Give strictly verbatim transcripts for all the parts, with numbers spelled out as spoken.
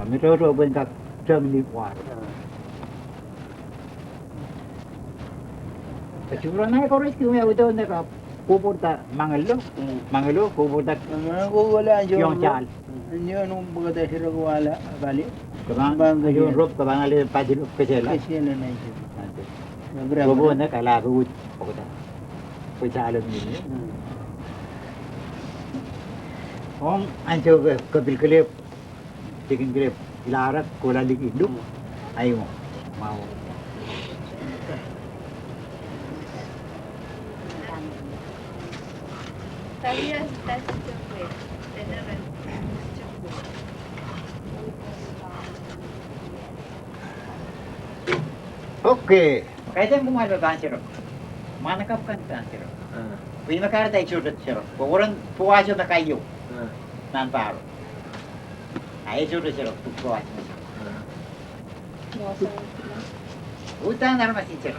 Metoto buen ka term ni kuar. Kachuro na koro iski me udo ne ka kuburta mangelo. Mm. Mangelo kuburta. Mangelo kuburta anjo. Yong chal. Anjo no buka da hiro wala bali. Kabang, bang anjo rop kabang ale pajil kechela. Kechela na ijo. Anjo. Bra, bra. Kuburta kala kuburta. Kuburta. Kuburta alo ni. Mm. Ong anjo ke, ke bilkele. Chicken grip, ilarak, kola liki, duk. Ayo, mau. Okay. Kaiten bunga lo tan siro. Mana kap kan tan siro. Ah. Pui makar tai siro siro. Pokoran puaso na kayo. Ah. Nan paro. Ai siro siro puaso. Ah. Utan armasi siro.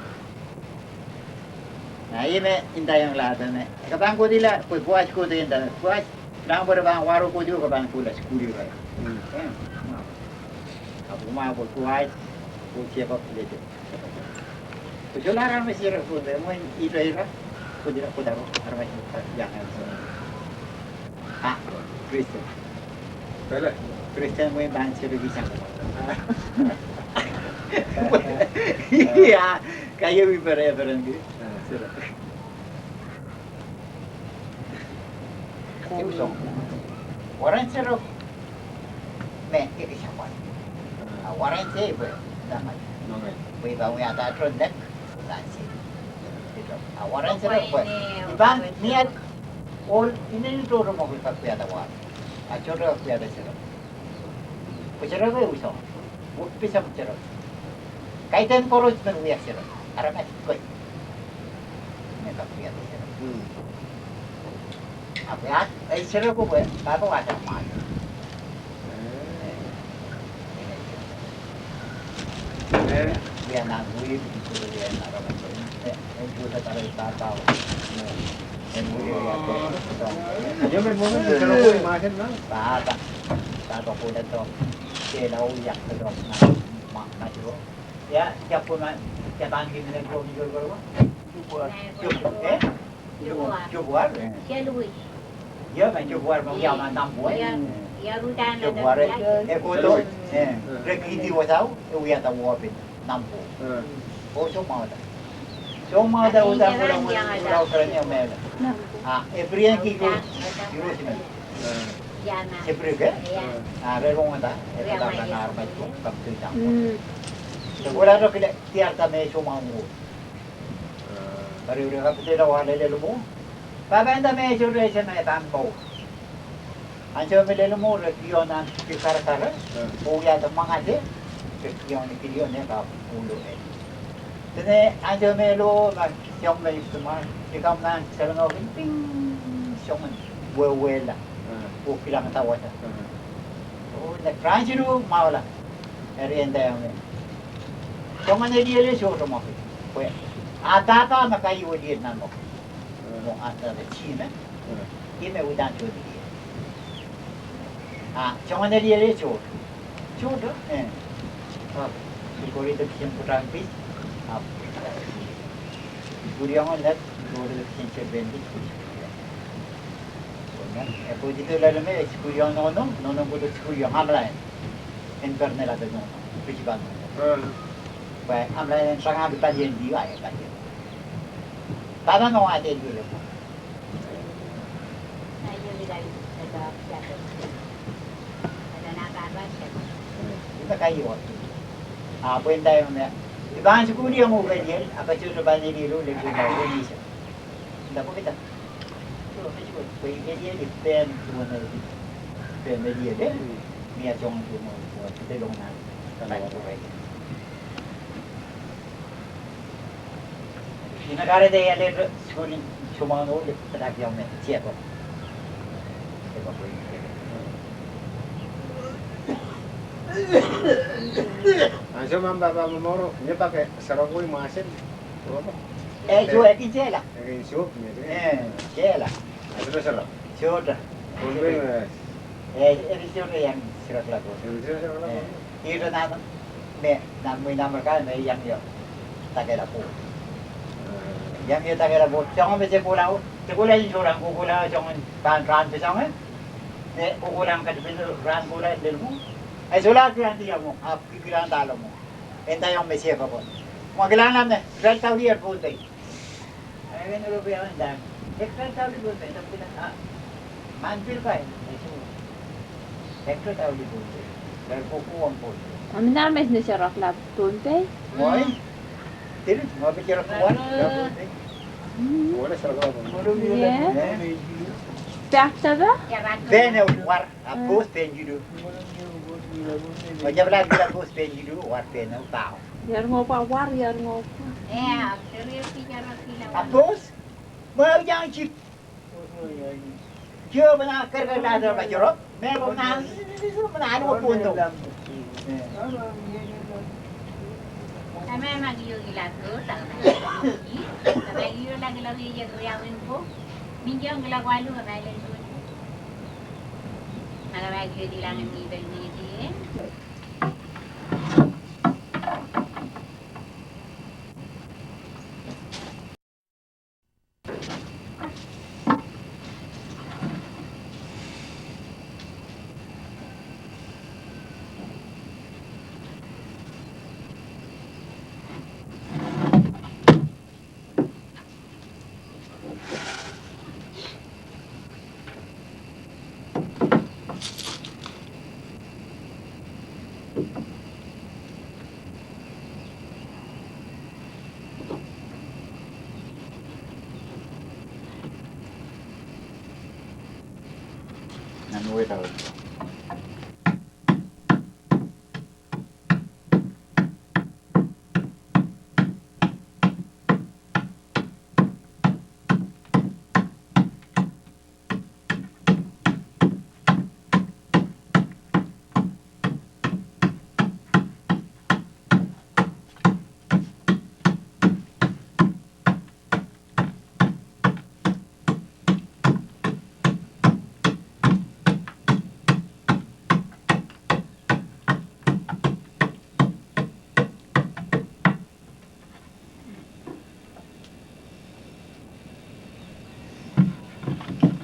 Na ime inta yang la tane. Kabang kodi la, pui puas kodi inta. Puas. Nang bere bang waro kodi kabang kula skuli ba. Hmm. Eh. Abu ma bo tuai, bo siapa pelete. Kujola armasi siro kunde, mo ira ira, kudira kudaro, armasi siro yang. Ah, Kristen. Bele. Kristen mo bang siro bisa. Iya, kayak wi bere bere ngi. Siro. Ibu song. Waran siro. Me, ike siapa? Ah, waran siro ibu. Nama. Nama. Ibu ibu yang ada tronek. Nasi. Itu. Ah, waran siro ibu. Iban niat. Ol ini itu rumah kita kuya ada war. Ah, jodoh kuya ada siro. Kucera ke uso. Bisa kucera. Kaiten koros men uya sira. Aramas koi. Neka kuya sira. Hmm. Apa ya? Eh, sira ko bue. Bapa wasa mal. Eh. Uya na bui, bui uya na aramas koi. Eh, eh, bui sa tara tata. Eh, bui uya. Yo me muevo, pero voy más, ¿no? Tata. Tata ko da to. Ke lau yak ke dok na ma, ma jero. Ya, ya pun ma, ya bang ki mene ko mi jero ko. Jero, eh? Jero, jero, eh? Ya, ma jero ma ya ma nampo, eh? Jero, eh, ko do, eh, re ki di wo tau, eh, wi ata wo pe nampo. O so ma da. Soma da uda kula kula kula kula nyamela. Ah, Ebrian ki ko Jerusalem. Sebri ke? Ah, re rong da. Eka da na armai ko kam tu da. Segura ro kile tiar ta me soma ngu. Ari ure ka pute da wale le lumo. Baba enda me jore se me tambo. Anjo me lele mo re kion an ki kara kara, o ya ta mangate, re kion ni kirion ne ka ulo e. Tene anjo me lo na kion me istu ma, ki kam na sel ngo ping ping, siong me we we la, o kilang ta wata. O ne kranjiru maula, eri enda yang me. Siong ne dia le sio to mo, we, atata na kai we dia na mo. Mo ata de china. Ime udan chodi. Ah, chongan eri eri chod. Chod, eh. Ah, si kori de kisin putang pi. Ah. Kuri ang onet, kori de kisin chod bendi. Onet, e kori de lalo me, kuri ang nono, nono kori de kuri ang amlai. En pernela de nono, pichiban. Ba, amlai en sanga de talien di, ay, talien. Baba no ate di le. Ina kai wa. A, buen da yo me. Iban si kuri ang uga diel, aka chuto ba ni dilu le kuri ang uga diel. Nda ko kita. Chuto me chuto, kuri ke diel, pen, kuri me diel. Pen me diel, eh. Mi a chong chuto mo, chuto long na. Ina kare de ya le, sukuni, sumano le, pata kiang me, siapa. Siapa ko ini. Anjo mamba ba moro, nye pake sarokoi masin. Eh, jo, eh, ki jela. Eh, jo, eh, jela. Ajo sarok. Jota. Kumbe, eh, eh, jota yang sirak lagu. Yang sirak lagu. Eh. Ira nano, me, nano mo inamar ka, me yang yo. Takera po. Yang yo takera po. Jongo me je kula, je kula in jorang ko kula, jongo pan ran pe jongo. Me ko kula ka pe ran kula lel mo. Ai sola kiran ti ya mo, ap kiran ta lo mo. Enta yang me je pa ko. Mo kiran na me, ran ta wi er po te. Aminar mes ne serok la Pohnpei. Moi. Tiri, mo pe serok kuan, la Pohnpei. Mo le serok la Pohnpei. Ye. Pek tata? Pene war, a bos pen judu. Mo jabla jula bos pen judu, war pen tao. Yar ngo pa war, yar ngo pa. A bos? Mo jang chip. Kio bana kerker la dor ba jorok, me bo na, bana anu punto. Kama ma kio kila tu, ta kama kio la kila kio kila win po. Min kio kila kwalu kama le tu. Kama kio kila ngi bel ni di.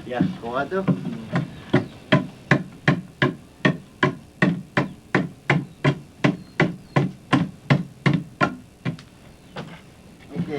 Ya, kau a tu. Oke.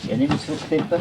Ene mi suk sepa.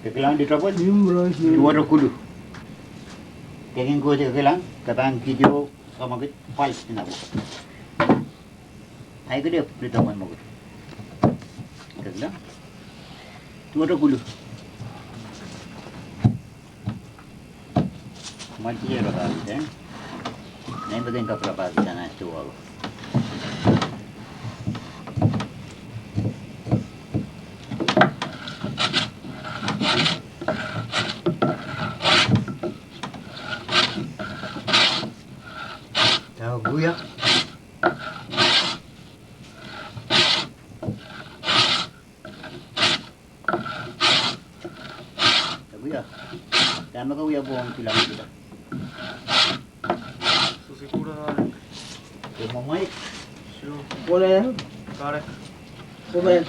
Kekelang di topon. Tuwa tokulu. Kenging ko kekelang, kepang kidio, kamakit, pals, tinabo. Ai kede, di topon mokit. Kekelang. Tuwa tokulu. Mati ya lo ka te. Nai mati ka pra pa ta na tuwa. Taguya. Taguya. Tama ka uya bong kilang kita. Susi kura. Ke mamai. Sio. Boleh. Karek. Boleh.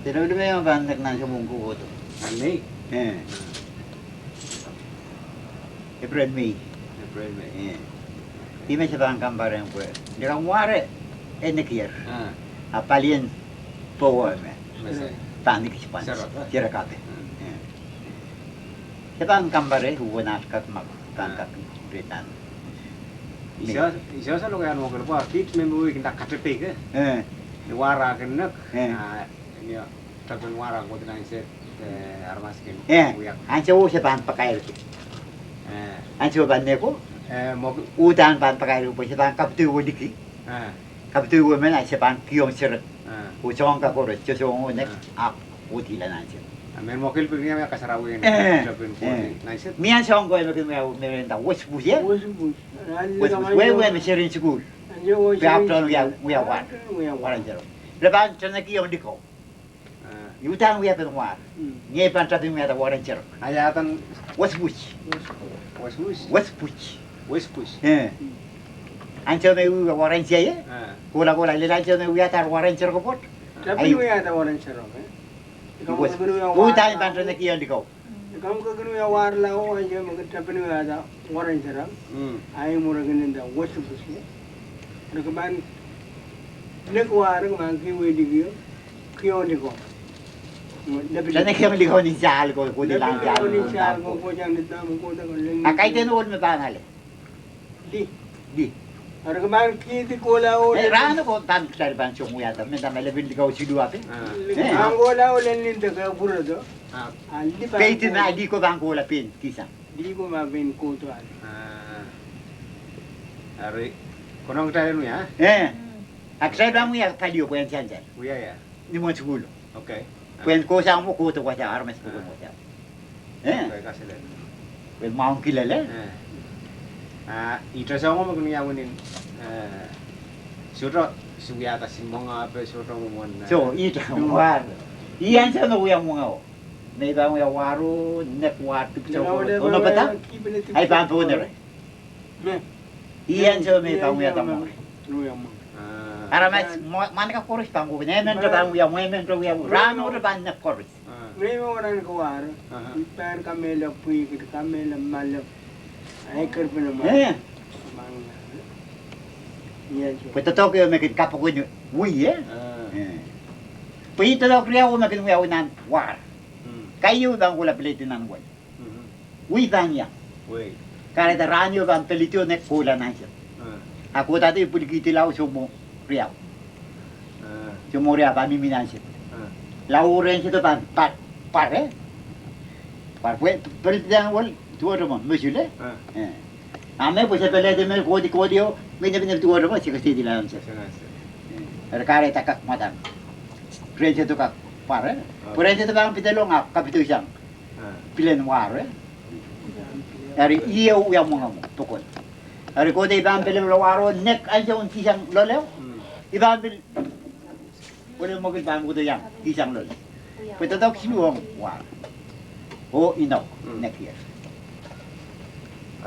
Te rau di me yong van nek nan se mungku woto. Anei. Eh. April, May. April, May. Eh. Ti me se van kampare ngkue. Ndira ngware. Ene kier. Ah. A palien. Power me. Mese. Tani kisipan. Sera, ah. Sera kape. Hmm. Eh. Se van kampare, hubo nas kak mak. Van kak. Britan. Isa, isa sa lo kaya no kalo pa. Kit me mo ikin da kape pe ke. Eh. Ni wara ke nek. Eh. Ah, ni ya. Tapen wara ko tina inse, eh, armas ken. Eh, anse o se pan pakaer ke. Eh. Anse o pan neko. Eh, mo. Utan pan pakaer ko se pan kaptu wo diki. Eh. Kaptu wo men anse pan kiong serek. Eh. Ko song ka koro, se song o nek. Eh. Ap, o tila nanse. Ah, men mo kel peknya me kasara wo nek. Eh. Tapen ko nanse. Mi an song ko me ke me me da wes bus ye. Wes bus. Wes bus. We we me serin sikul. Pe ap ton we are, we are one. We are one. Waran jero. Re pan tena kiong diko. Ah. Utan wia pen war. Mm. Nge pan tapi wia ta waran cherok. Aya tan. Wes bus. Wes bus. Wes bus. Wes bus. Eh. Mm. Ancho me wia waran cherok ye. Ah. Kola kola le ancho me wia ta waran cherok pot. Tapi wia ta waran cherok, eh. Wes. Utan pan tena kiong diko. Kam ke kenu ya war la o, ancho me ke tapen wia ta waran cherok. Mm. Ai mura kenen da wes bus ye. Re ke ban. Nek war ke man ki we diki. Kiong diko. Tene kiong diko ni sal ko, ko di lang sal. Ni sal ko, ko jang di tam ko da ko leng. Akai tene ol me panale. Di. Di. Arke man kiti kola o. Eh, raan ko ban klari ban chong uya ta, men ta mele bin dika o chidu ape. Ah. Eh. Angola o len lin ta ka buro do. Ah. Ali ba. Peiti na ali ko ban kola pen, kisa. Di ko ma ben koto ale. Ah. Are, ko nong tare nu ya? Eh. Aksa ba mu ya palio ko yan chanchal. Uya ya. Ni mo chukulu. Okay. Kuen ko sa mo koto kwa sa, armes ko ko sa. Eh. Kuen maun kilele. Eh. Ah, ito sa mo kuni ya unin. Eh. Soto, suya ta si monga pe soto mo mon. So, ito mo. Iyan sa no ya monga o. Nei ba mo ya waro, nek watu pito. Ono pata. Ai ba mo nere. Iyan so me pangu ya tamo. Aramas, mo, man ka koris pangu, ne men to pangu ya, mo men to ya, rano to ban ne koris. Nei mo ran ko war. Ipan kamela pui, kamela mala. Ai kerpena ma. Eh. Iyan so. Pui to to ke me ke kapo ko ni, ui, eh. Pui to to kria o me ke ya unan war. Kayo dan ko la pleti nan wal. Wi tania. Wi. Kare ta rani o ban pelitio ne kola nanset. Ah. A kota te puliki te lau somo riau. Ah. Somo riau ba mimi nanset. Ah. Lau renset o ban par, par, eh. Par pue peliti dan wal tuo tomo mesule. Ah. Eh. Ame pues e pelete me kodi kodi o. Ngene ngene tuo tomo sika sedi la nanset. Sika nanset. Eh. Kare ta kak matan. Renset o kak par, eh. Ah. Pue renset o ban pitelong a kapito isang. Ah. Pilen waro, eh. Ari iye uya monga mo, pokon. Ari kote iban pele lo waro, nek anja un kisang loleo. Hmm. Iban pele. Ole mo kil ban kuto yang, kisang loleo. Pue to tok silu ong waro. O ino, hmm, nek ye.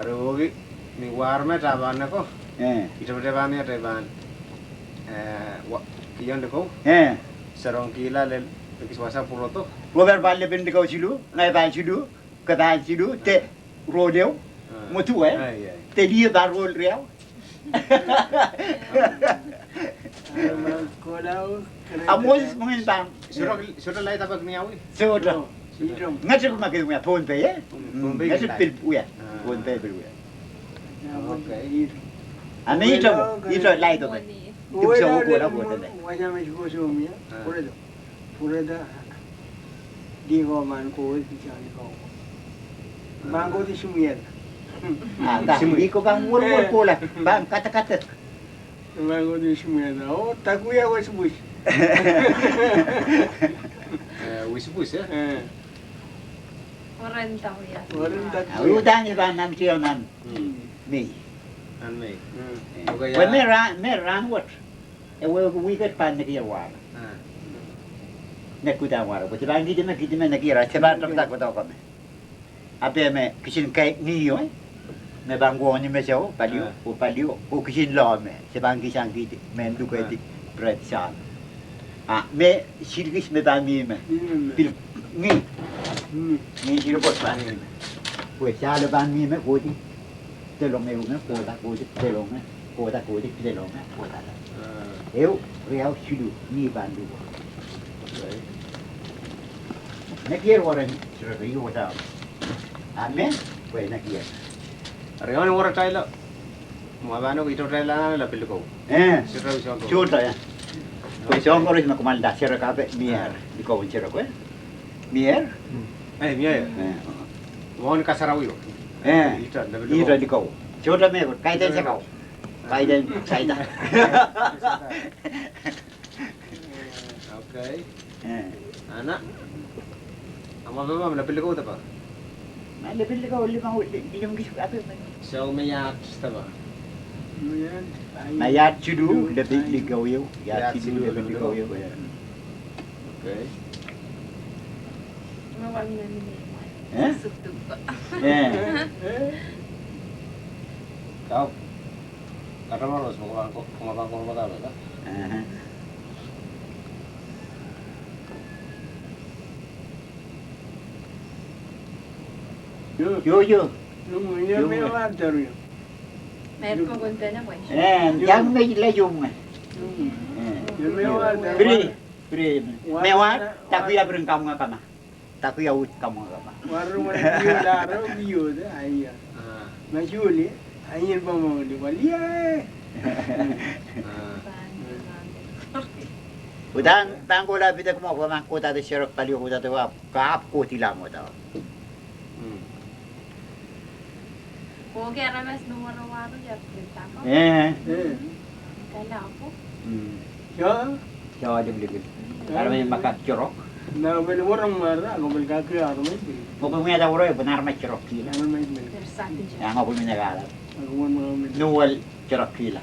Ari oki, ni war me ta ban neko. Eh. Ito te ban ya te ban. Eh, wa, kiyon deko. Eh. Serong kila le, kiswasa puroto. Robert ban le ben deko silu, ngai ban silu. Ke ban sidu, te roleu, mo tu, eh? Te dio ba rol riau. A Moses mungin bang. Sura, sura lai tabak ni awi? Sura. Ngati kuma ke uya Pohnpei, eh? Ngati pil uya. Pohnpei pil uya. Ame ito, ito lai tabak. Ito bisa uko la ko tende. Pureda. Di ko man ko wai picha ni ko. Man ko di simuel. Ah, ta. Simuel. Di ko bang wor wor ko la. Bang kata kata. Man ko di simuel. Oh, takuya wai simuel. Eh, wai simuel, eh? Eh. Orang takuya. Orang takuya. Ah, udah ni bang nan kio nan. Hmm. Mei. Nan mei. Hmm. Eh. Okay, ya. Wai me ran, me ran wot. E we wiket pan ne kier wara. Ah. Ne kuta wara. Ko te ban kiti me kiti me ne kier a te ban tap tak ko tau kame. Ape me kisin kai ni yo, eh. Me ban go ni me seo, palio, ah, o palio, o kisin lo me. Te ban kisan kiti, me ndu ke ti, ah, pret san. Ah, me sirkis me ban mi me. Ni me. Pil, ni. Ni. Ni sirkis ban mi me. Ko sa le ban mi me, ko ti. Telong eu me, kota koti, telong e, kota koti, telong e, kota. Ah. Eu, riau silu, ni bandu. Okay. Ne kier wara ni, sira ke yu wata. Amen. Kue ne kier. Riau ni wara taila. Mo abano ko ito taila na la piliko. Eh. Sira wi songko. Chuta ya. Kue songko ri na kumal da sira kape mier. Ah. Liko sira kue. Mier? Eh, mier. Eh. Mo ni kasara wiro. Eh. Ita, da ita diko. Chota me, kaiten se kau. Kaiten, kaiten. Okay. Eh. Ana. Ama baba, mala pili kau tapa? Mala pili kau lima, lima kisu apa? So, me ya tapa? Me ya. Na ya chudu, le pili kau yo. Ya chudu, le pili kau yo. Okay. Eh? Eh. Kau. Kata maros, mau bangko, mau bangko, mau bangko, kan? Aha. Yo, yo. Yo, yo. Yo, yo. Eh, yang me la yo me. Eh. Yo, yo. Free. Pire, me wa, takuya pire kama kama. Takuya ut kama kama. Waru ma yo la ro yo de, aiya. Ah. Ma yo le, aiya ba mo de, wali, eh. Udan, bang kola bide kuma ko mang kota de sherok pali ko udan de wa kap koti la mo da. Ko ke aramas no wara wara ya preta ko. Eh. Kala ko. Hmm. Ya. Ya, dia boleh. Aramas makan sherok. Na beli orang mara, ko beli kaki aramas. Ko beli ada orang benar makan sherok kila. Aramas beli. Ya, ko beli negara. Aku mau makan. Nual sherok kila.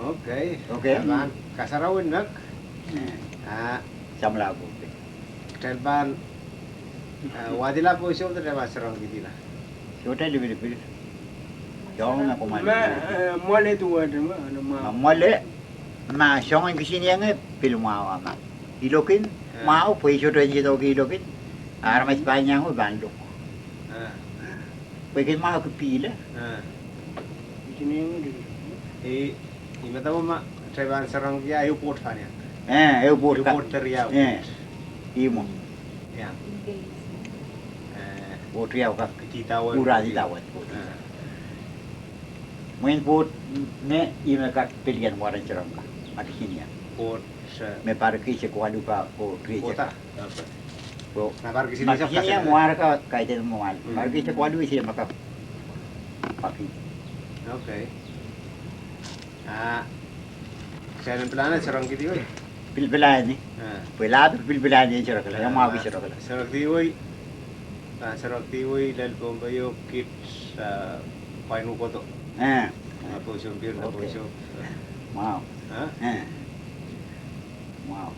Okay. Okay. Ban kasarau inak. Ah, samla ko. Tel ban, ah, wadila po sio tel ban sarong kidila. Sio tel bili bili. Jong na ko mali. Ma, eh, mole tu wada ma, ano ma. Ma mole. Ma song en kisin yang e pil mau ama. Ilokin, mau poi soto en jito ki ilokin. Armas panyang o bandok. Poi kin mau ki pila. Kisin yang di. E, ima tau ma, trai ban sarong kia, eu pot fanya. Eh, eu pot ka. Eu pot teria. Eh, imo. Ya. Eh, pot riau ka. Kita wan. Ura di tawat pot. Mwen pot ne ime kak pelian waran cerong ka. Maki sinia. Pot se. Me parki se kualu pa pot rie. Kota. Ko. Na parki sinia. Maki sinia muar ka kaiten muar. Parki se kualu isi maka. Paki. Okay. Ah, seren pelana cerong kiti woi. Pilpilani. Ah. Pela pilpilani cerong kela, yang mau cerong kela. Cerong kiti woi. Ah, cerong kiti woi lal bomba yo kit, ah, painu koto. Eh. Ah, poso pir, ah, poso. Mau. Ah? Eh. Mau.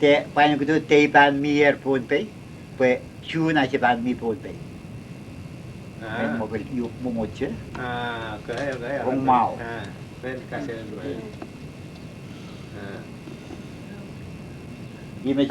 Te painu koto te ipan mier pon pe. Pwe, siu na si ban mi pon pe. Ah. Pen mo kel iu mo mo che. Ah, okay, okay. Rong mau. Ah, pen kasen. Ah. Ime.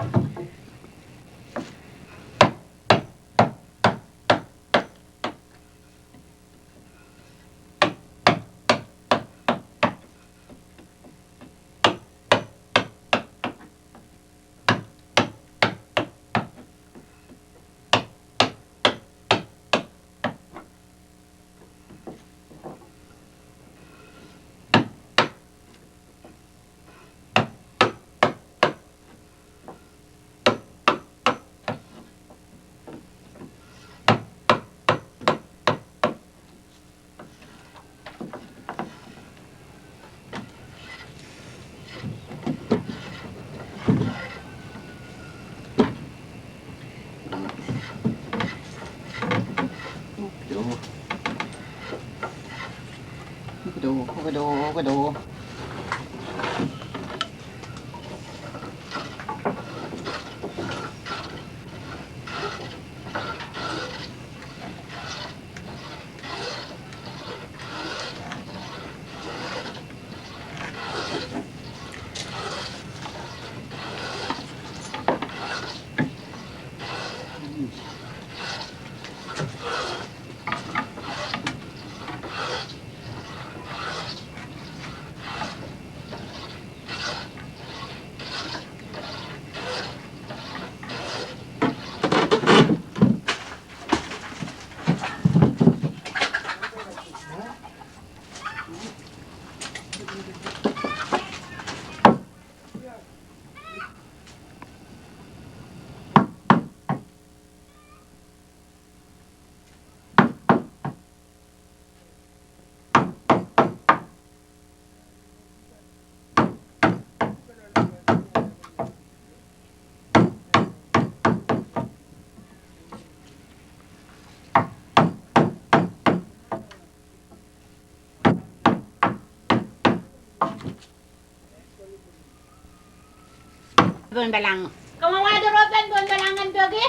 Bon balang. Kama wado ropen bon balangan dogi.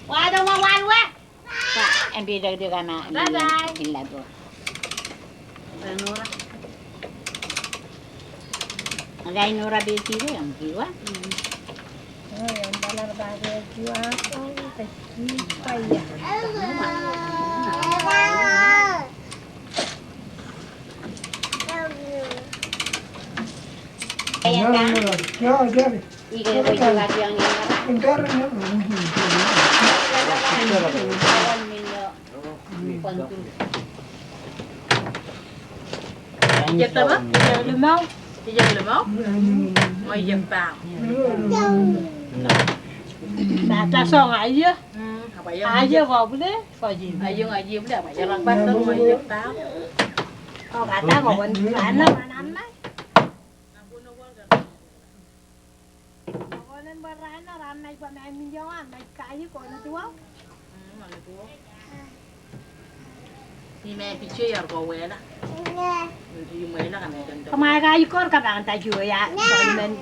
Wado ma wan we. Ka, en bi dagdag ama. Bye bye. Illa do. Nora. Ngai Nora beti de yang jiwa. Oh, yang balar baru jiwa. Oh, pasti payah. Iye taba, iye limau, iye limau. Mo iye tau. Na ta song aye. Aye ko bule, ko ji. Aye, aye bule, aye rak pastor, mo iye tau. Ko kata ko bon, ana, ana, ana. Konen bwa rana, rana i bwa ma minjong, ma kai konen tuwa. Ni me piche yar ko wela. Ni wela ka me kan. Kama ka i kor ka bang ta juya. Solmen.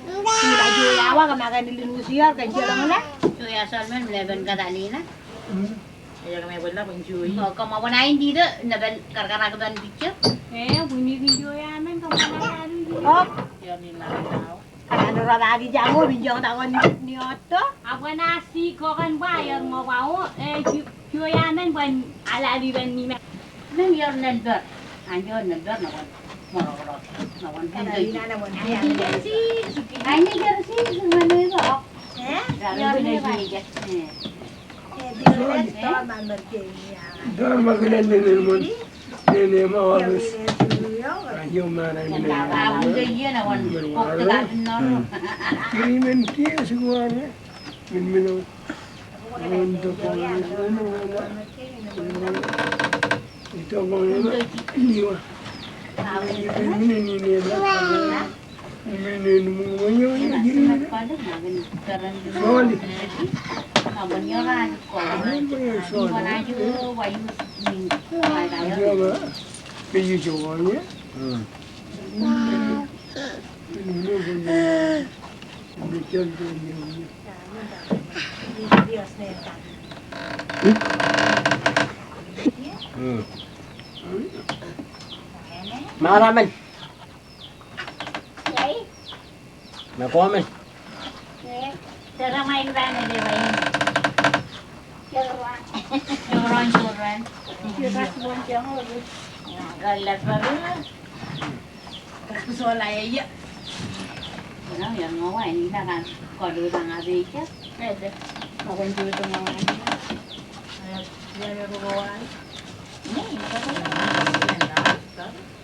Ni la juya wa kama ka ni lin usi yar kan jelo ngala. Juya Solmen le ben ka dalina. Iya, kama wela pun juya. Ko kama wana indi de na ben kar kar ka ben piche. Eh, buni kin juya men kama na. Oh. Ya ni na. Kan ro ba ki jang o binjong ta kon ni oto. Abwa na si ko kan ba yor ngo ba o, eh, ju-, juya men bwa ala li ben ni men. Men yor nen ber. An yor nen ber na kon. Moro ro. Na kon. Kan ali na na kon. Ani ker si, ani ker si, si men ni ro. Eh? Yor nen ba ni ker. Eh. Dama kene nene mon. Nene ma wa bes. Ayo mana nene. Kiri men kia siguane. Men men. Mon to ko nene. Ito ko nene. Iwa. Nene nene. Maramen. Yai. Na komen. Yai. Tara mai rane de wai. Jorwan. Jorwan, jorwan. Jorwan, jorwan. Galas baru. Kas kusola ya, ya. Kenapa ya ngawa ini dah kan? Kau dulu tengah beca. Ada. Kau kan dulu tengah wani. Ya, ya, ya, kau wani. Ini, kau kan.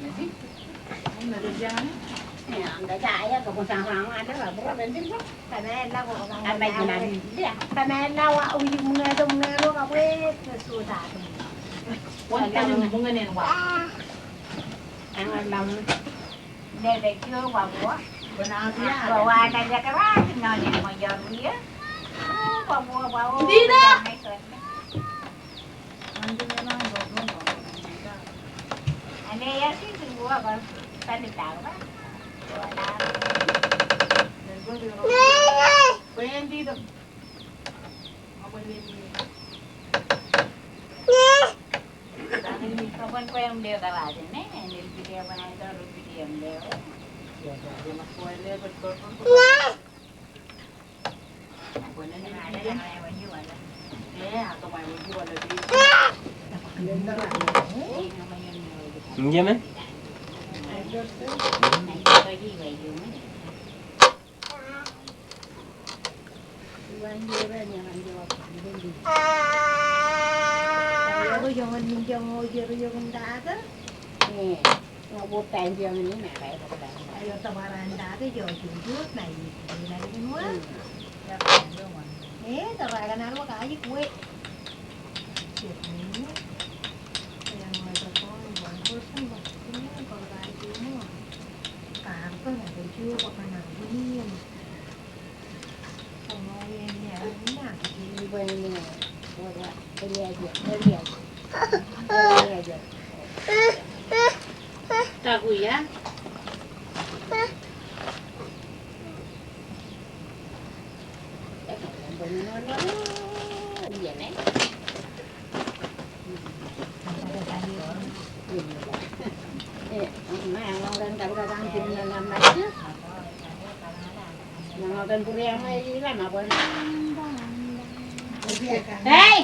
Jadi, Nje men? Takuya. Hey!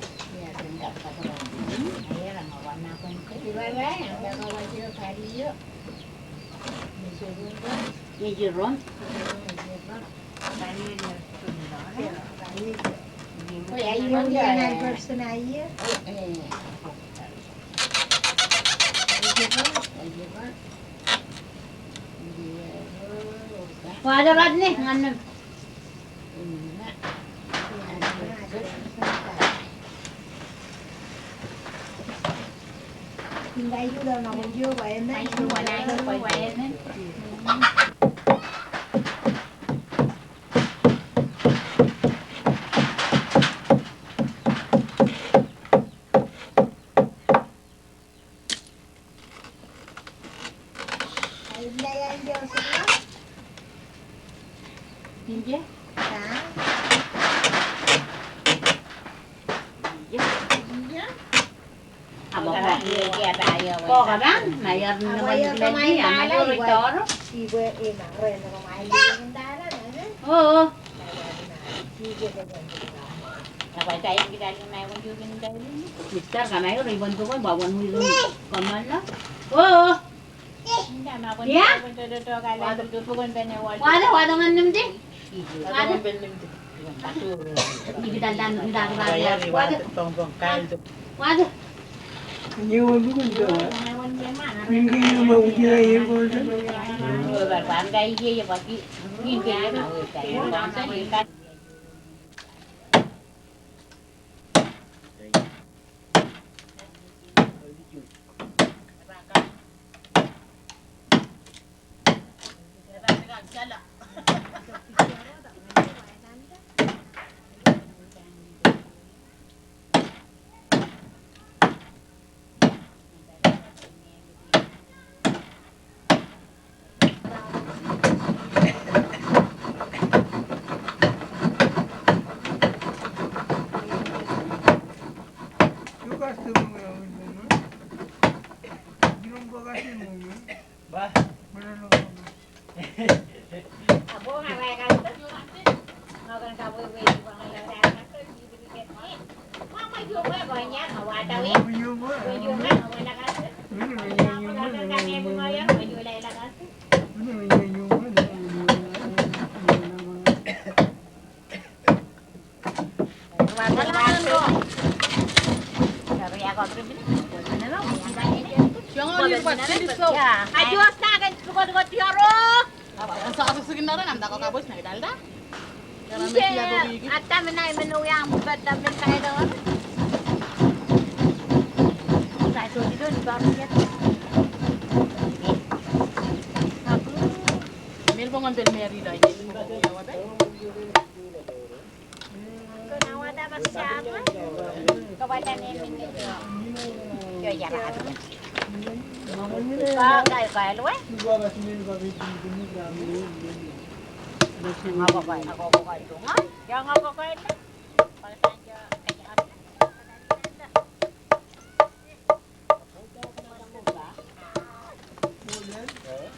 Wadorat ne, nganu.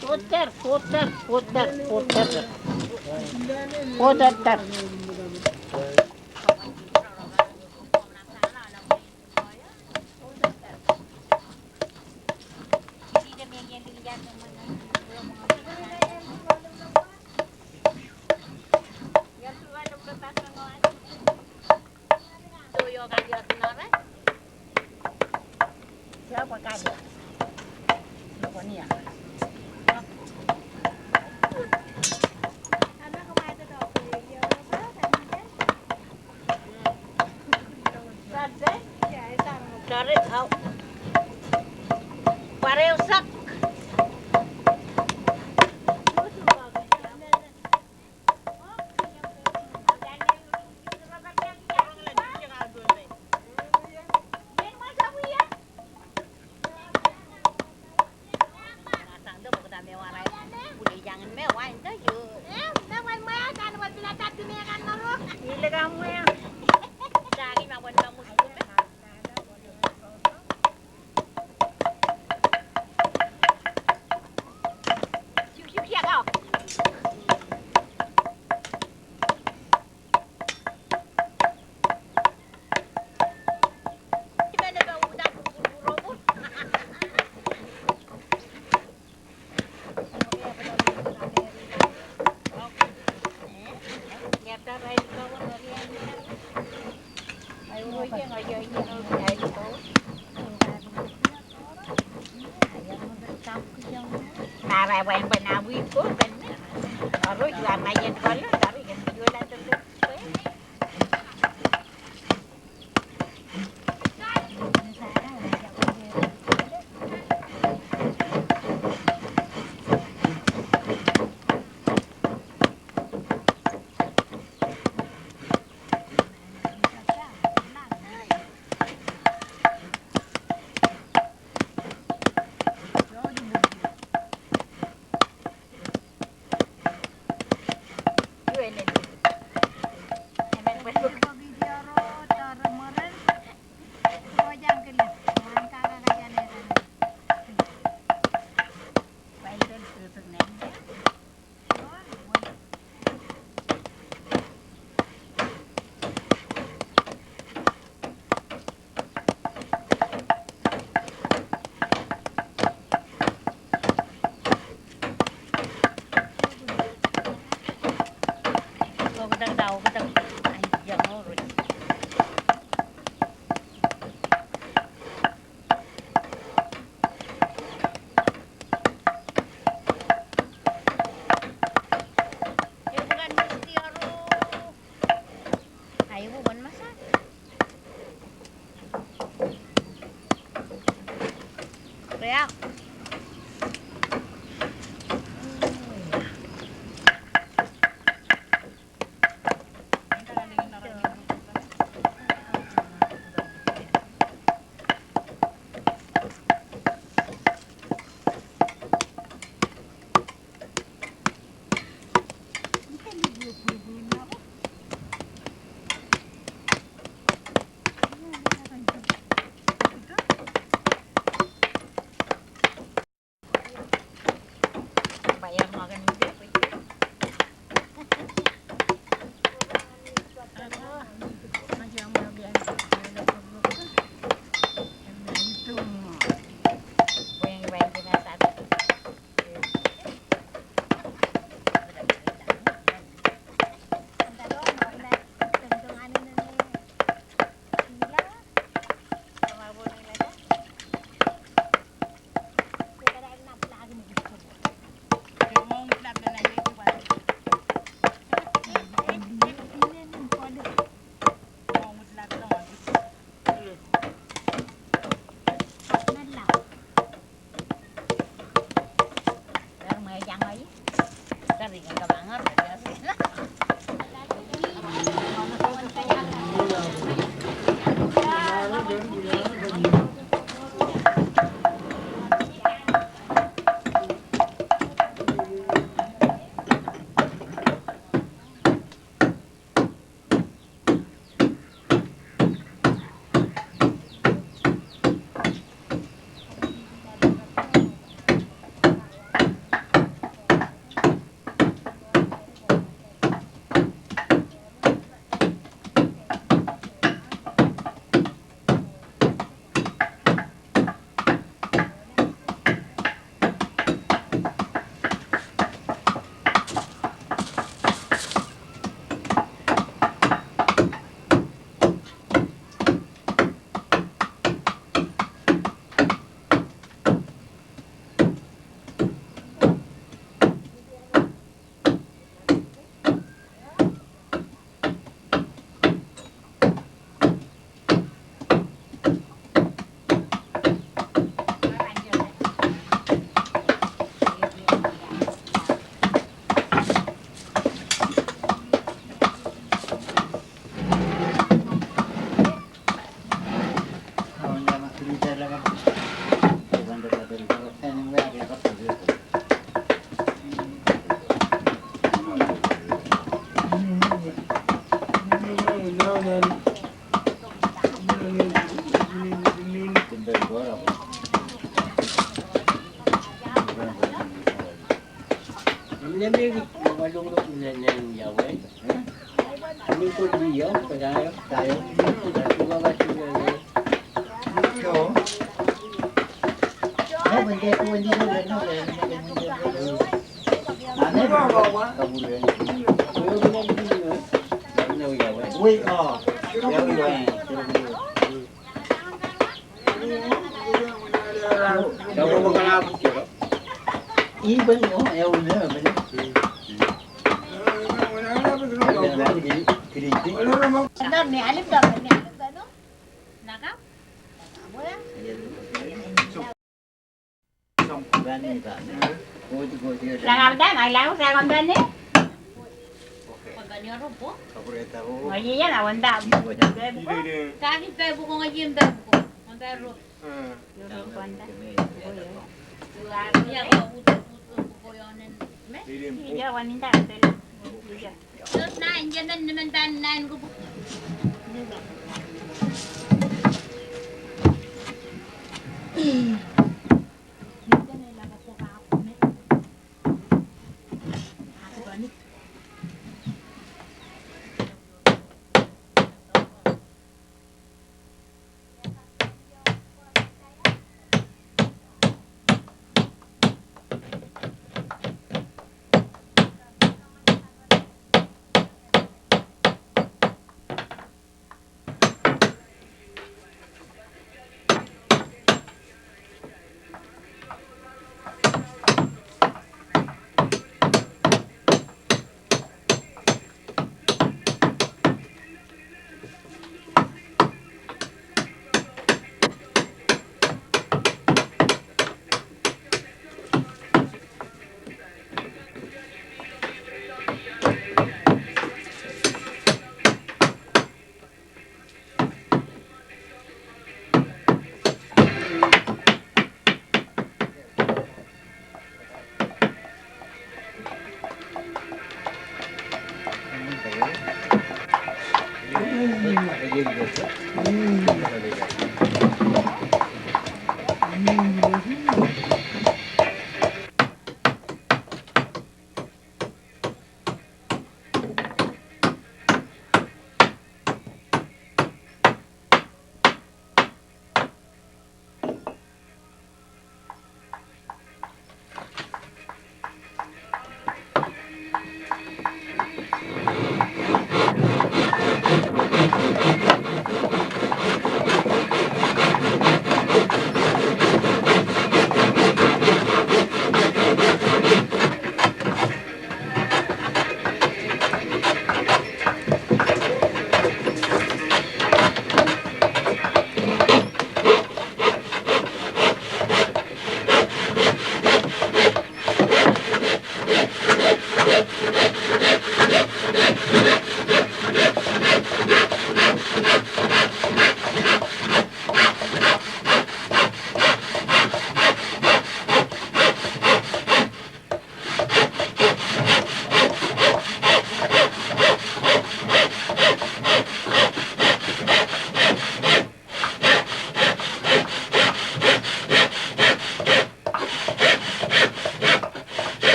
Potter, Potter, Potter, Potter. Potter.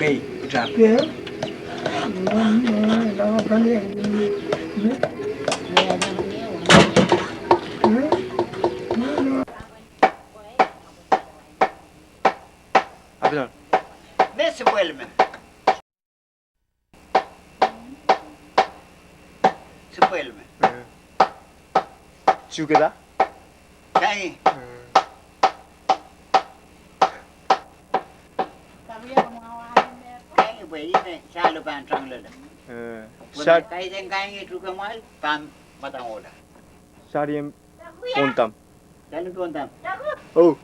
Okay, good job. Eh. Suketa? Kai. Eh. Kai, bwe ine, salo pan tranglele. Eh. Bwe sa- kai den kai ngi tuke mal, pam, matang ola. Sari em pontam. Sari em pontam. Oh.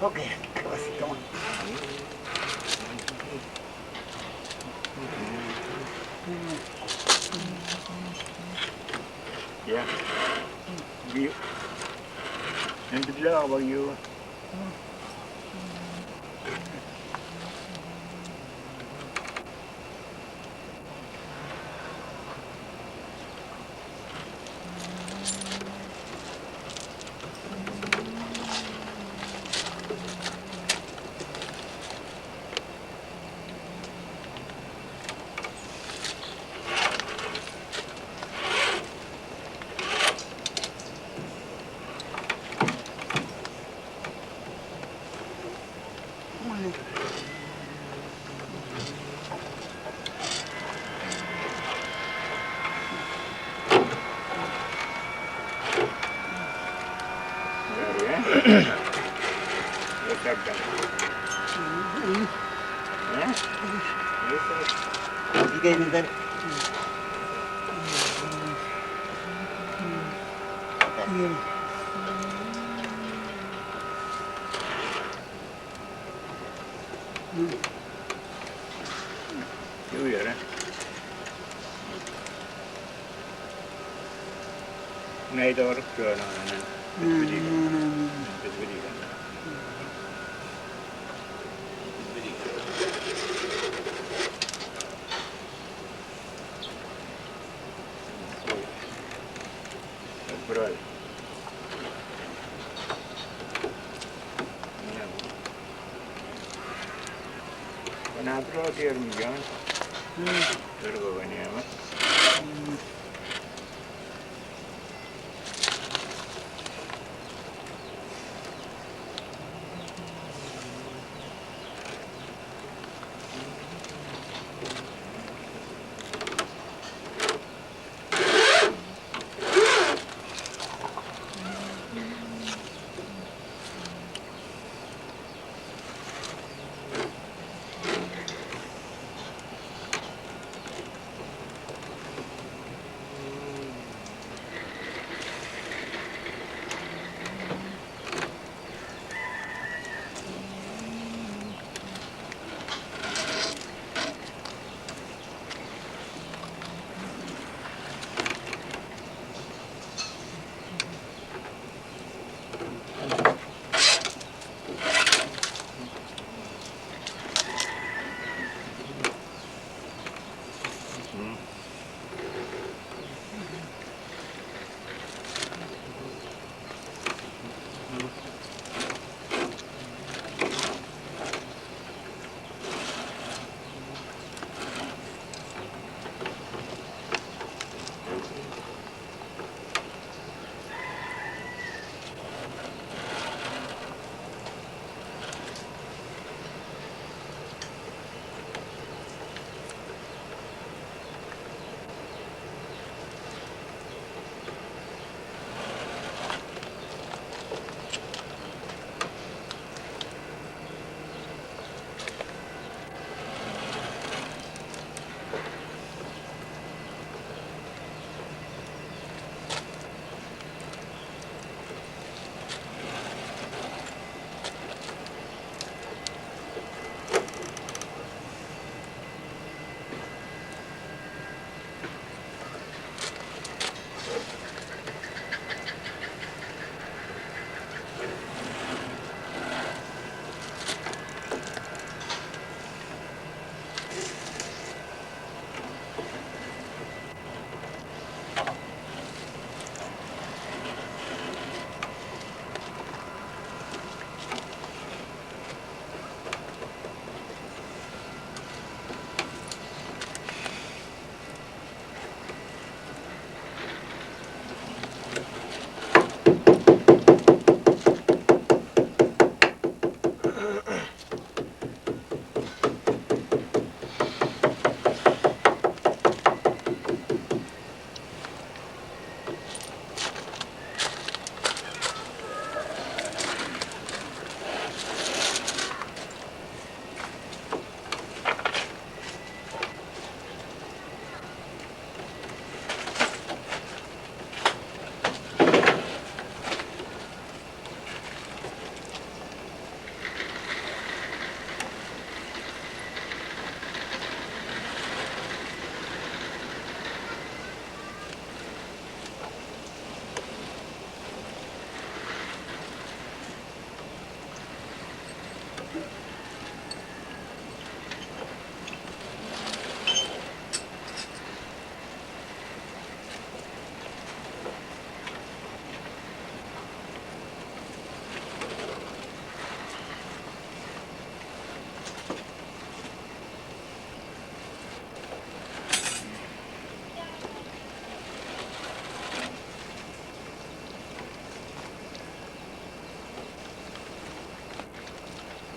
Okay, what's going on? Yeah. We, and the love of you.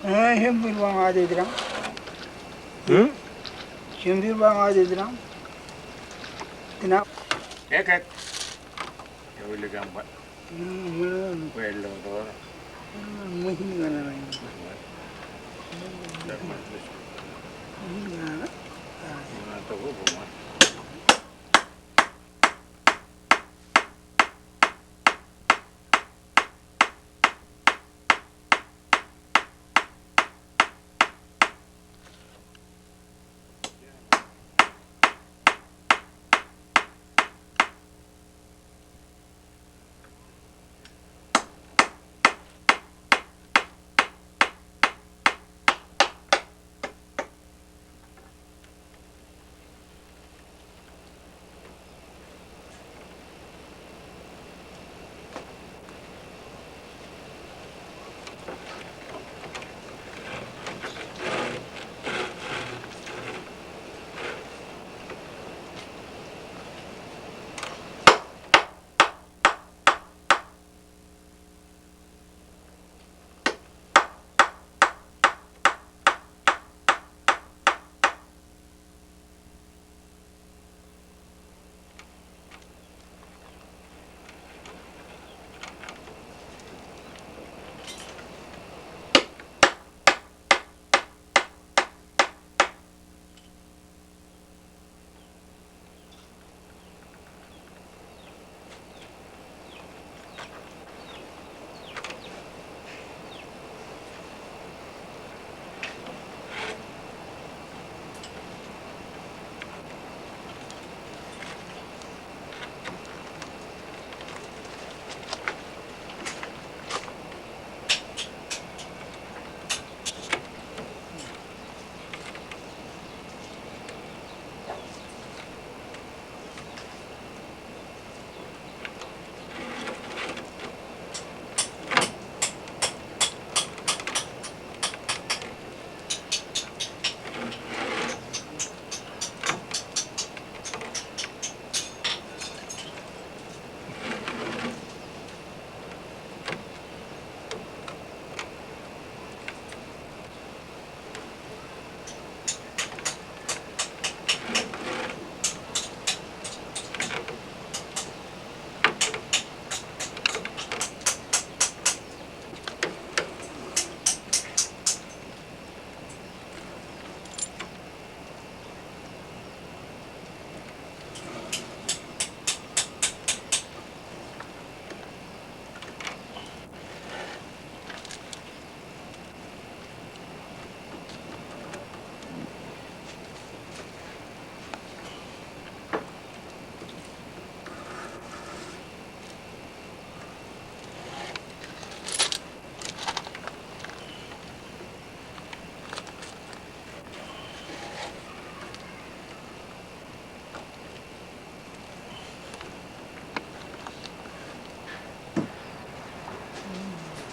Eh, sempirwa nga tedra. Hmm? Sempirwa nga tedra. Tina. Ekek. Yawili kamba. Hmm, hmm. Kwelo dora. Hmm, muhim kana na. Muhim kana. Ah. Mana toko boma.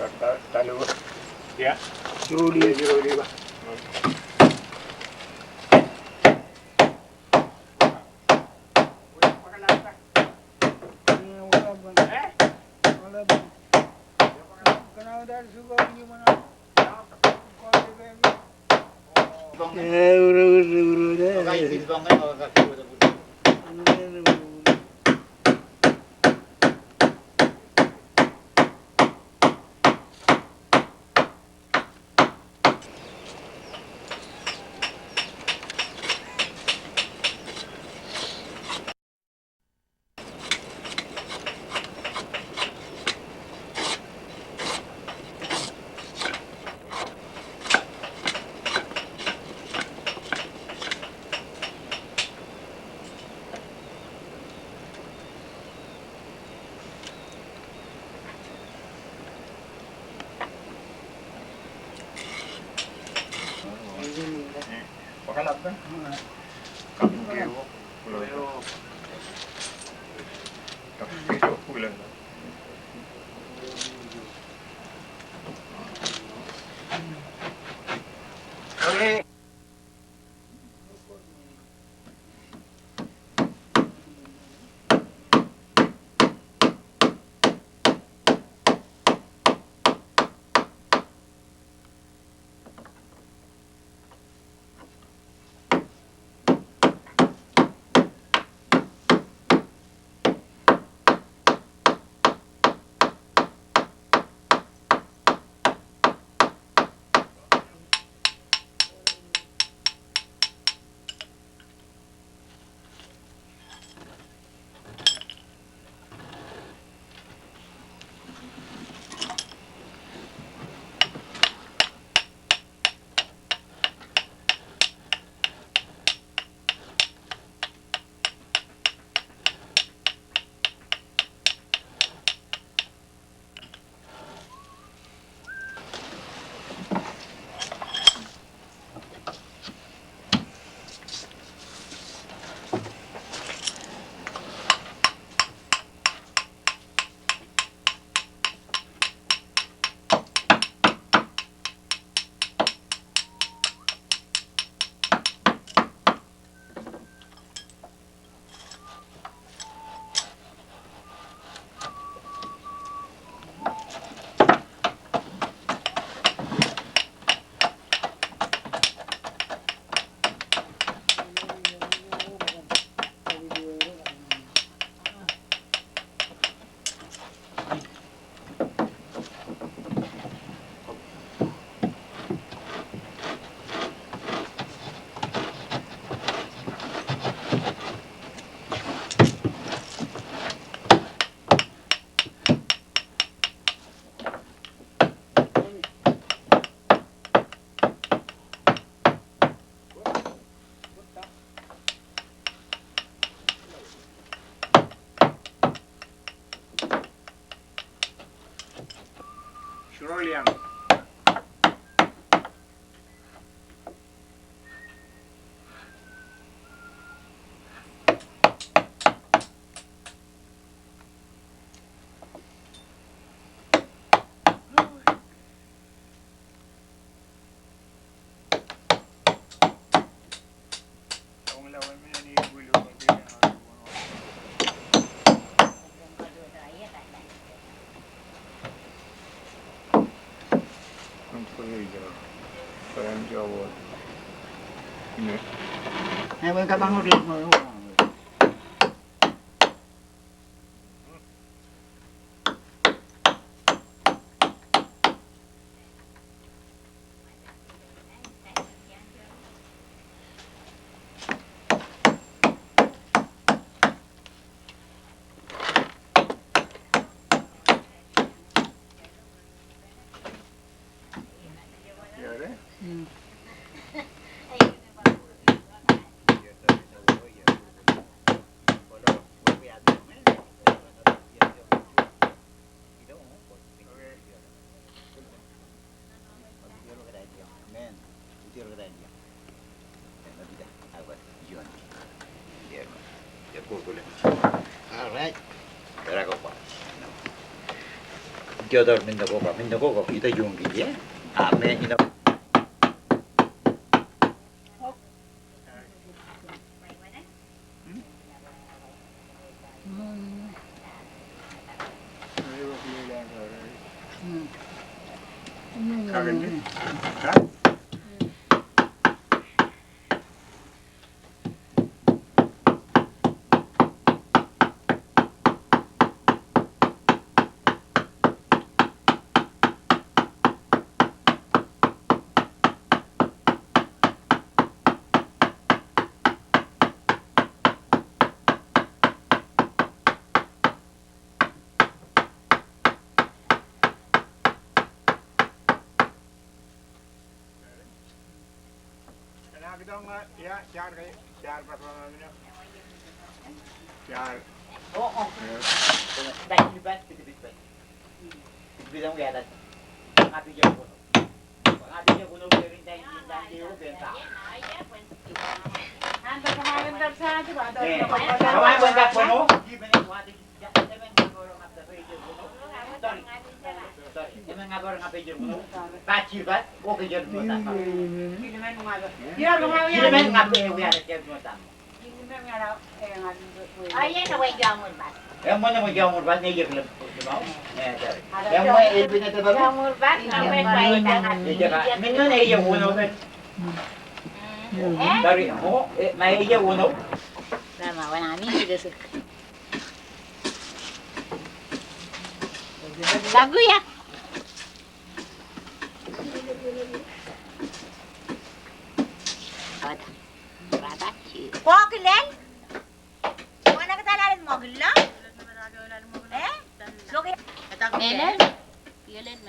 Ta, ta, ta luwa. Ya. Juruli. Juruli ba. All right. Kira ko pa. Yo dor minda ko pa, minda ko ko, ita jung ki ye. Amen, ita. Baguya. Kokilel. Mwana kitalalen mokilo. Eh? Loke. Elel. Elel.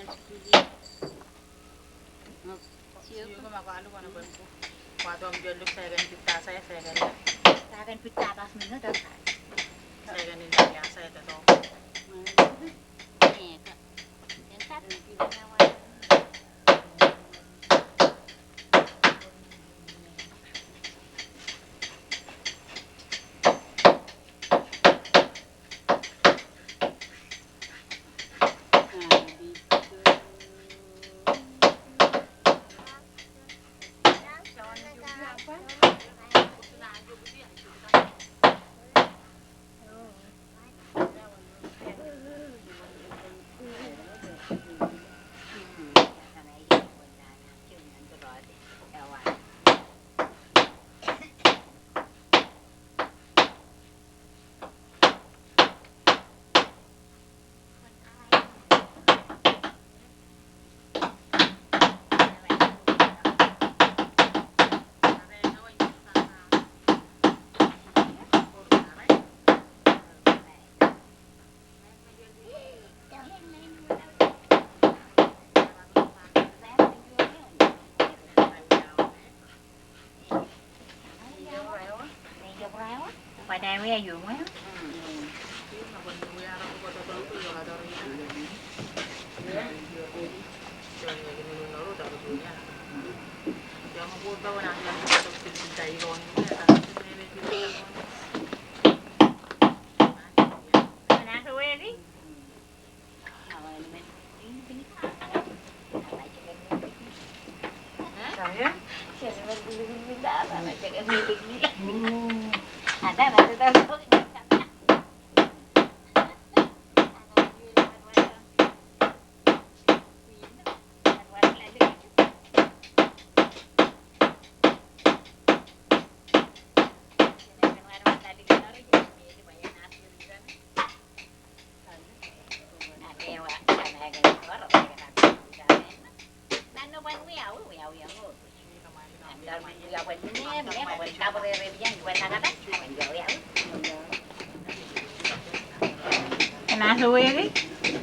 Kena suweki.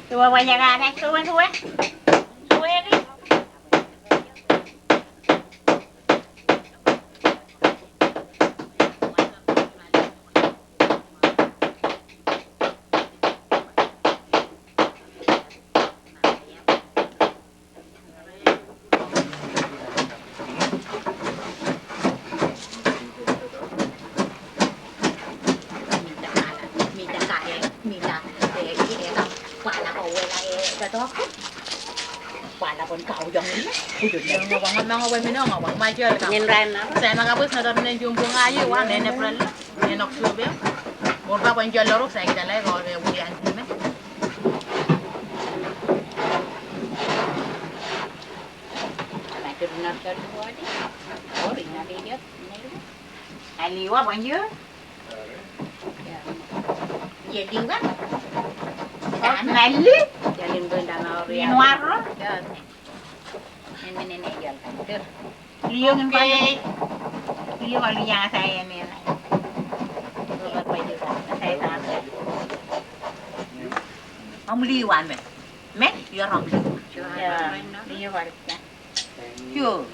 Suwe wajaka, suwe, suwe. Suweki. Aliwa bonjo. Ye liwa. Nali. Ye liwa ndama ori. Ye nwaro. Liwa ngin koi. Liwa liwa saya mela. Om liwa me. Me, yo rom liwa. Yo. Yo.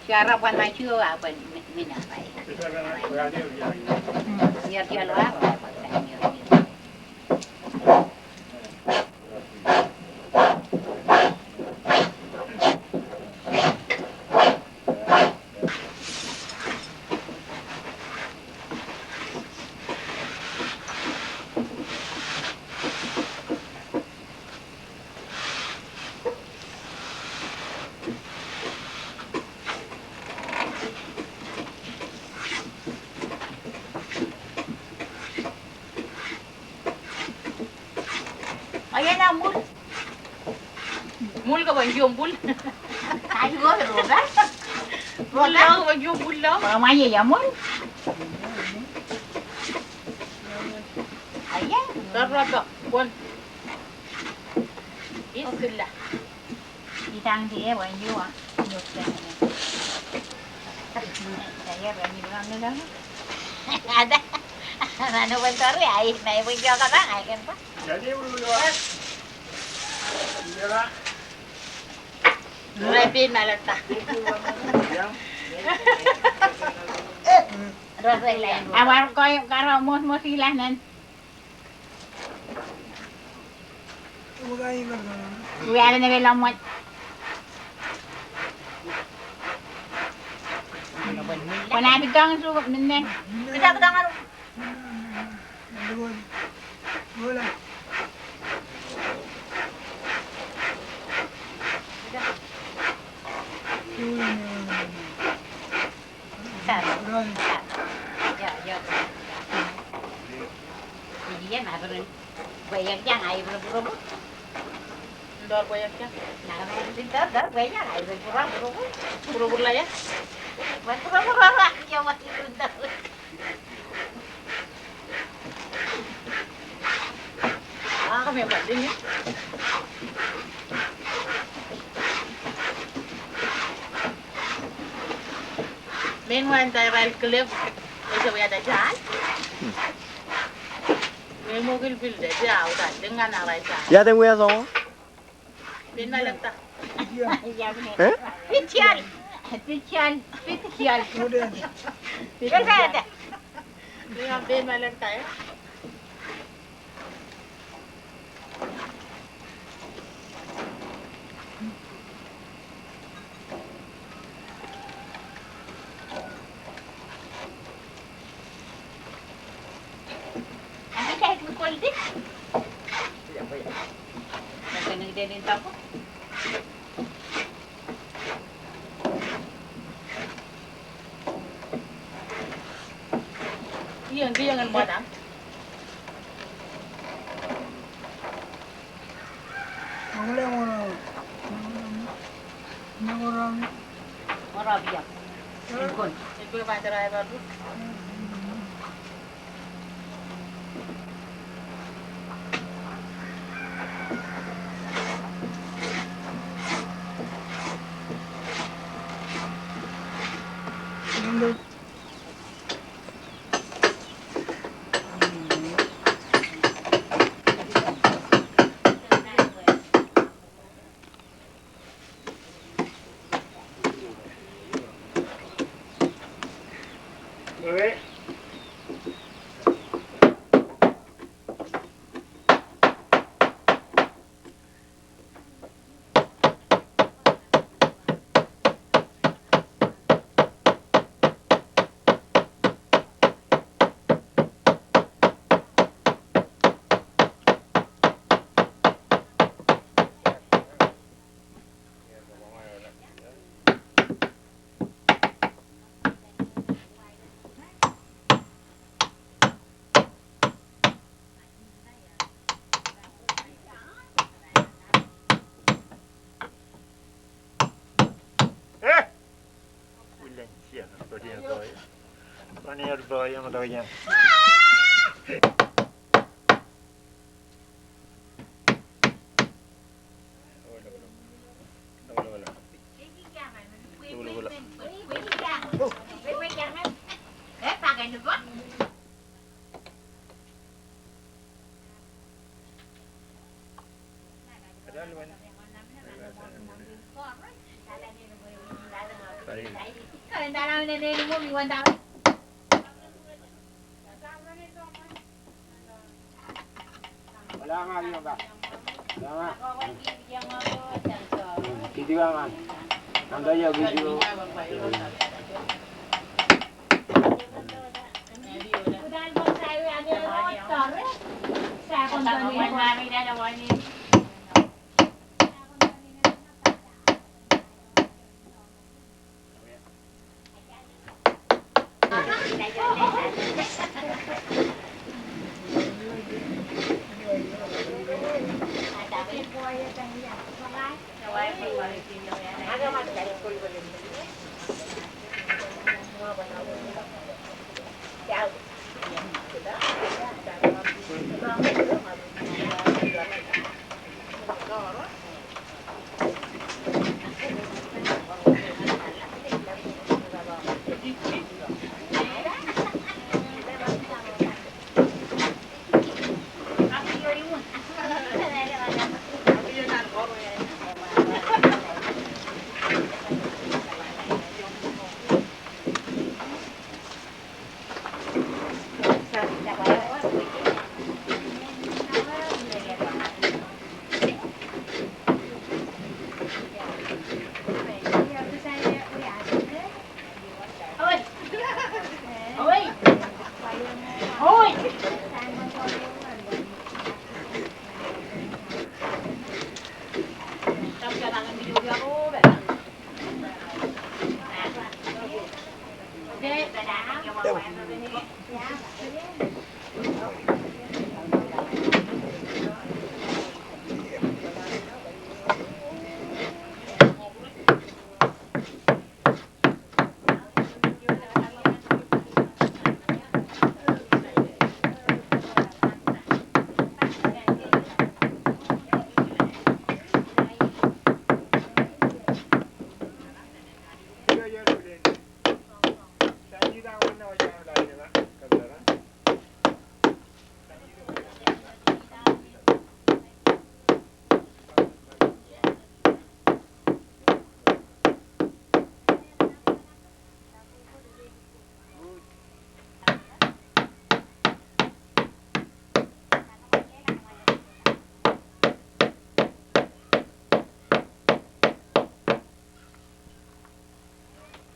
Siara bwana siu a bwan mi-, mina bai. Nyer dial wa. Ayan na mul. Mul ka bang yo mul. Ayo, roda. Mul ka bang yo mul lo. Mama ye ya mul. Ayan. Roda, bon. Isla. Itang di e wan yu a. Ada. Manu bentar ya, ai, nai bujau kata, ai kan pa. Jadi bujau. Rai pin malata. Awar koi karo mos mos ilah nan. Uya le ne bela mot. Kona bidang su mene. Bidang bidang aru. Sar. Sar. Ya, ya. Iya, nah, bener. Banyak yang air bener-bener. Ndor banyak yang. Nah, bener, ndor, ndor, banyak air bener-bener. Bener-bener lah ya. Bener-bener lah. Ya, masih ndor. Ah, kami yang banding ya. Meanwhile, the rail cliff is a way that I can. Memo gil bil de de au da dengan arai sa. Ya, then we are so. Bin malak ta. Eh? Pitial. Pitial. Pitial. Pitial. Bin malak ta, eh? Iya, iya, ngan mana?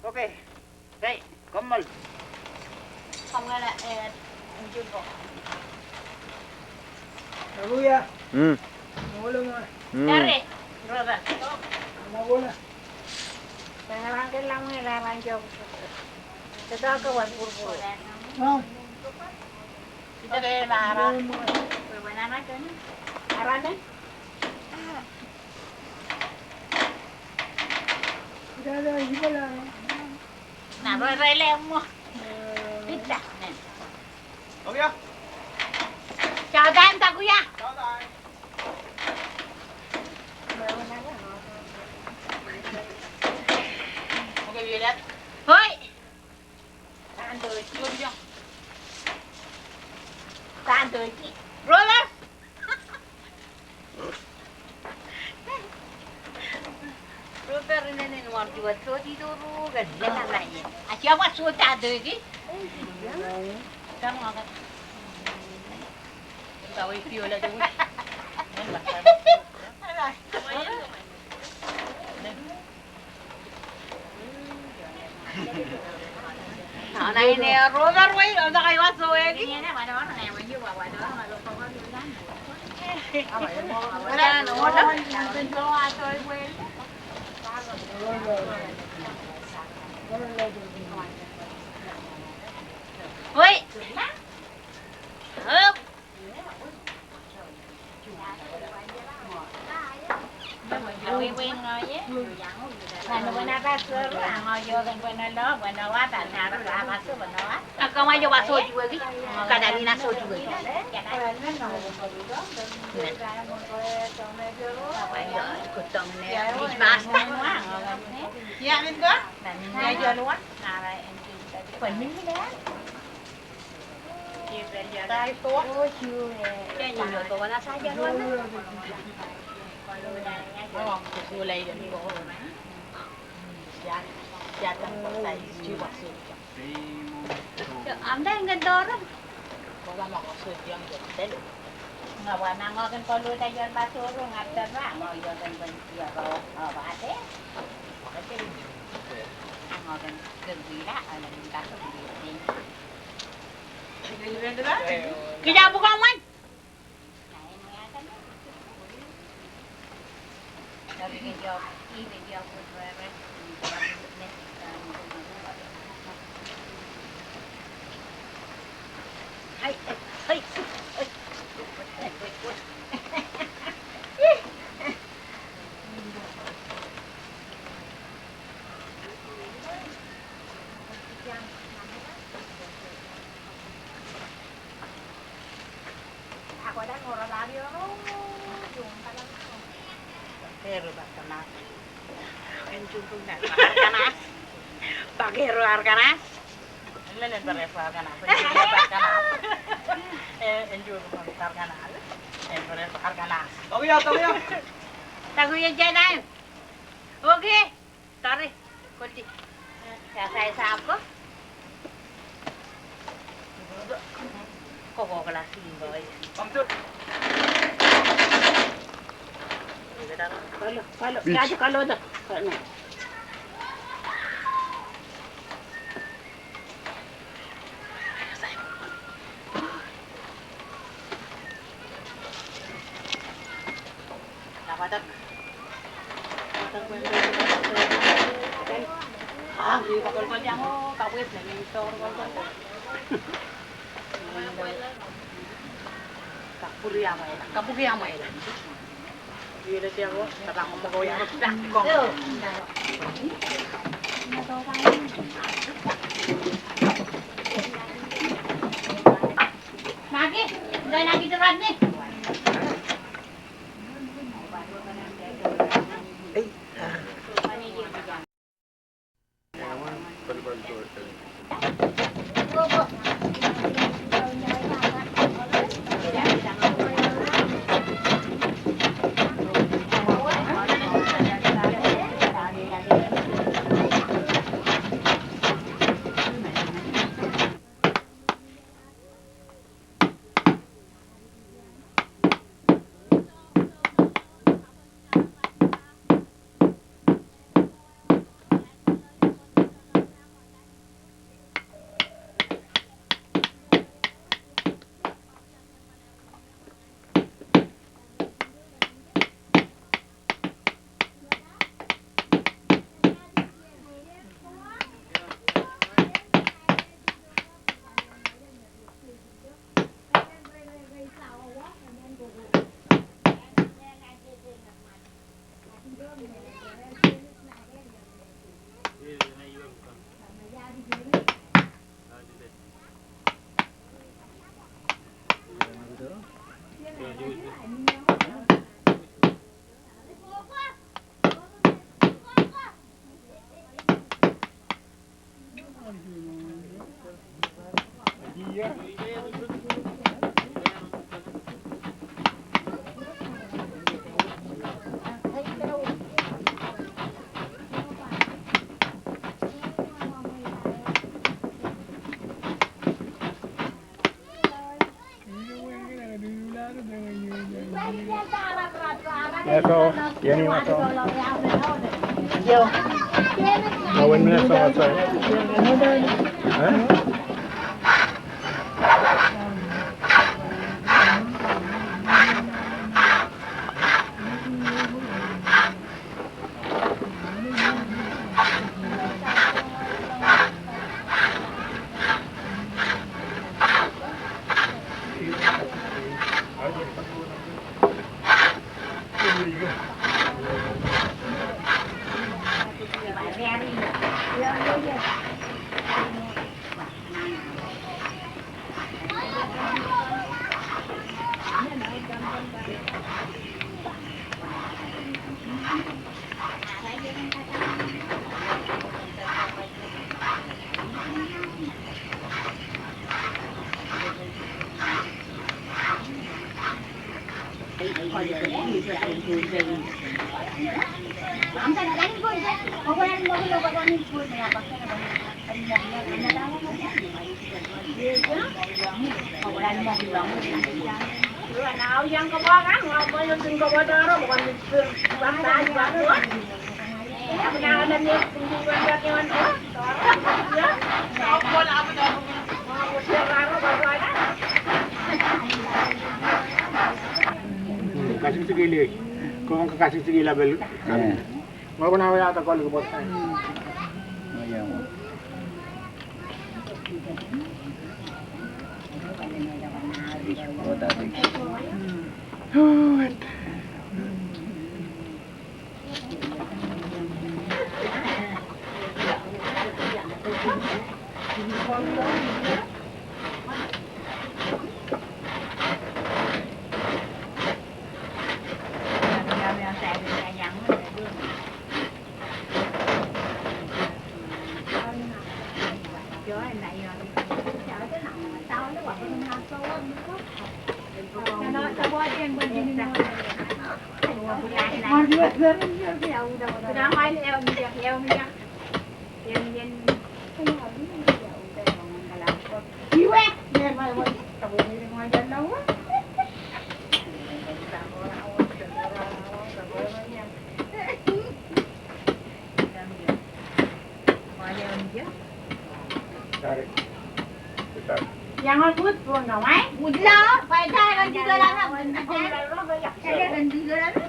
Okay. Hey, kommol. Hallelujah. Mm. Ngolo ma. Mm. Tare, brother. Ngolo. Tengah rangkel lang ni rarang jauh. Kita ke wan purpur. Oh. Kita ke nara. Buena makan. Arane. Na, roi, roi, le, mo. Pita, nen. Oke, ya. Chao, Dan, takuya. Chao, Dan. Oke, Violet. Hoi. Tanto eki. Tanto eki. Brother. Brother, nene nuar jua toti doru kan lena laye. Asia wa so tanto eki. Oi. Hup. Kija buka man. Pakero Arkanas. Pakero Arkanas. Elen en pakero Arkanas. En pakero Arkanas. En pakero Arkanas. Takuya, takuya. Takuya, Jai Lion. Okay. Tare, koldi. Ya, saya sako. Koko kelas lima ya. Kalo, kalo, ya, kalo dah. Kalo. Eso, ya ni maso. Yo. Awen mi na so maso. Eh? Kasik sikile, ko kasik sikile bel. Eh. Ngo kona wea ta kol ko bot. Oh, ya. Yang ngot mut, buong dong, ai? Mut lo, pai dai kan tiga lama, kan tiga lama.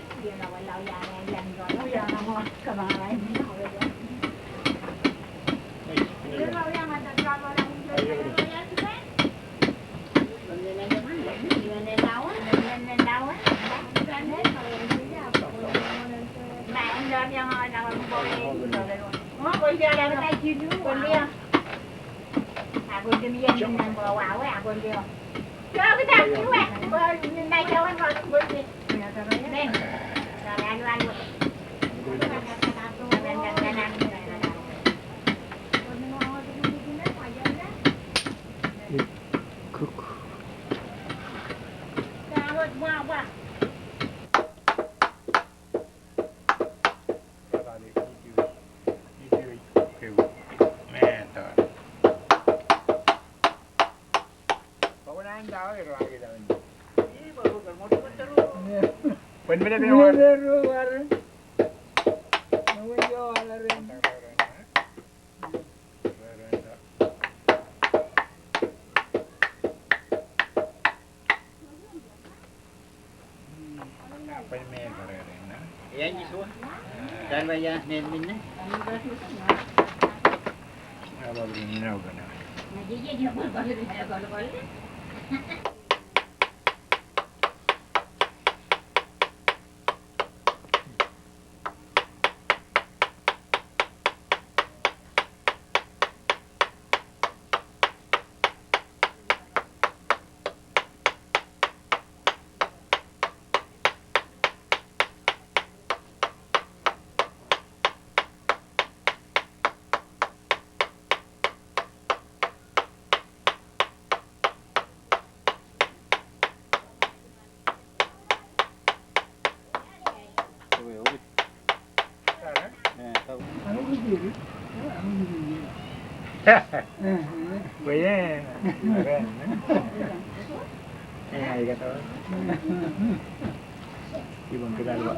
Ibu kita dua.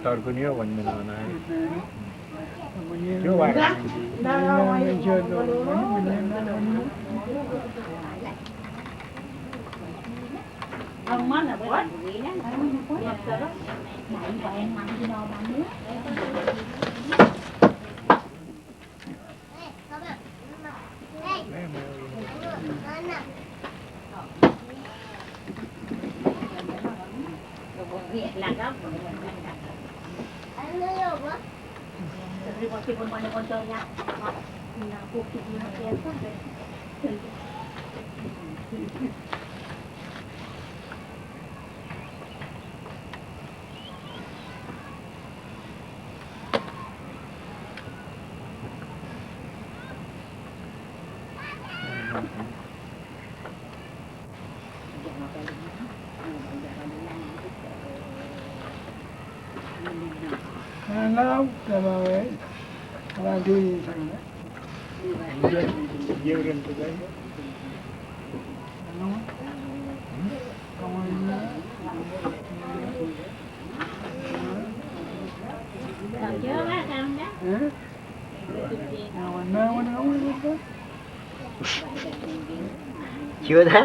Tahu kau ni apa ni mana? Yo, wah. Hello, hello, eh. Hello, do you think that? Hello? Come on, eh? Jiwo ta?